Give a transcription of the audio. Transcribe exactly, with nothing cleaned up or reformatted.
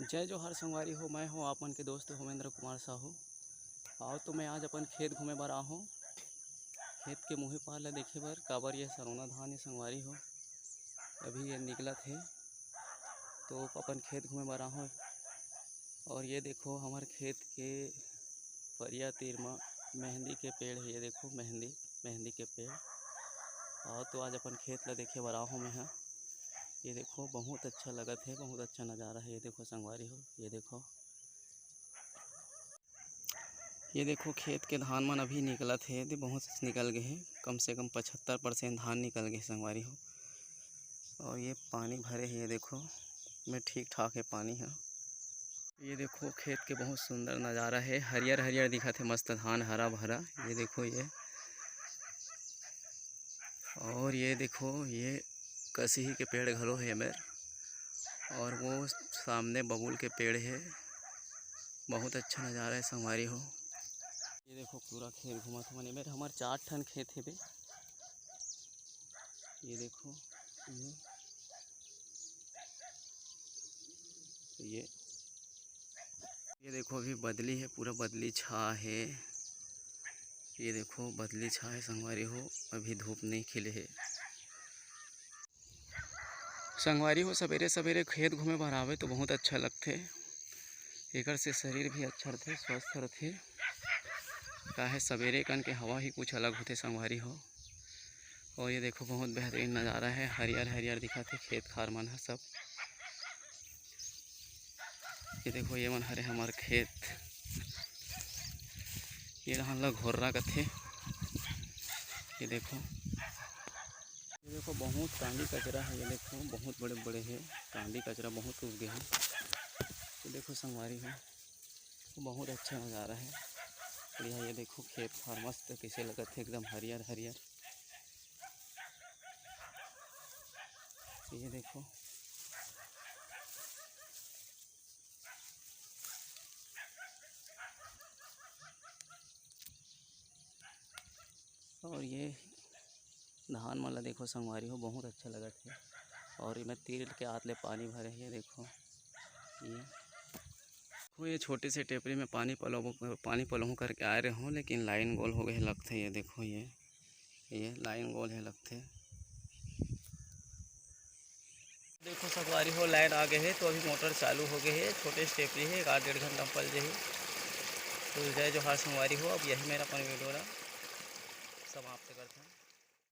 जय जोहार संगवारी हो, मैं हूँ आप मन के दोस्त होमेंद्र कुमार साहू। आओ तो मैं आज अपन खेत घूमे बर आए हूँ, खेत के मुही पार ला देखे बर, काबर ये सरोना धान ये संगवारी हो, अभी ये निकलत हे, तो अपन खेत घूमे बर आए हूँ। और ये देखो हमर खेत के परिया तीर म मेहंदी के पेड़ हे। ये देखो मेहंदी, मेहंदी के पेड़। और तो आज अपन खेत ला देखे बर आए हूँ मैं ह। ये देखो बहुत अच्छा लगत हे, बहुत अच्छा नज़ारा हे। ये देखो संगवारी हो, ये देखो, ये देखो खेत के धान मन अभी निकलत हे, दे बहुत निकल गए हे, कम से कम पचहत्तर परसेंट धान निकल गए संगवारी हो। और ये पानी भरे हे, ये देखो मैं ठीक ठाक हे पानी ह। ये देखो खेत के बहुत सुंदर नज़ारा हे, हरियर हरियर दिखत हे, मस्त धान हरा भरा। ये देखो ये, और ये देखो ये कसिही के पेड़ घलो हे एमेर, और वो सामने बबूल के पेड़ हे। बहुत अच्छा नज़ारा हे संगवारी हो। ये देखो पूरा खेत घूमत हवन, एमेर हमर चार ठन खेत हेबे। ये देखो ये, ये ये देखो अभी बदली हे, पूरा बदली छा हे। ये देखो बदली छा हे संगवारी हो, अभी धूप नहीं खिले हे। संगवारी हो, सवेरे सवेरे खेत घूमे बर आवे तो बहुत अच्छा लगथे, एकर से शरीर भी अच्छा रथे, स्वस्थ रथे। काहे सवेरे कन के हवा ही कुछ अलग होथे संगवारी हो। और ये देखो बहुत बेहतरीन नज़ारा है, हरियर हरियर दिखत हे खेत खार मन ह सब। ये देखो ये मन हरे हमर खेत, ये धान ला घोर्रा कथे। ये देखो, ये देखो बहुत कांदी कचरा है, ये देखो बहुत बड़े बड़े है कांदी कचरा, बहुत उग गए हैं। ये देखो संगवारी हो, बहुत अच्छा नज़ारा है, बढ़िया। ये देखो खेत खार मस्त कैसे लगत है, एकदम हरियर हरियर। ये देखो, और ये धान मन ला देखो संगवारी हो, बहुत अच्छा लगत है। और एमे तीर के आत ले पानी भरे हे, देखो ये, देखो ये छोटे से टेपरी में पानी पलोबो, पानी पलोहूँ करके आए रहे हूँ, लेकिन लाइन गोल हो गए लगथे। ये देखो ये, ये लाइन गोल है लगथे। देखो संगवारी हो, लाइन आ गए है, तो अभी मोटर चालू हो गए है। छोटे से टेपरी है, एक आध डेढ़ घंटा में पल जाही। तो जय जोहार संगवारी हो, अब यही मेरा अपन वीडियो ला समाप्त करते हैं।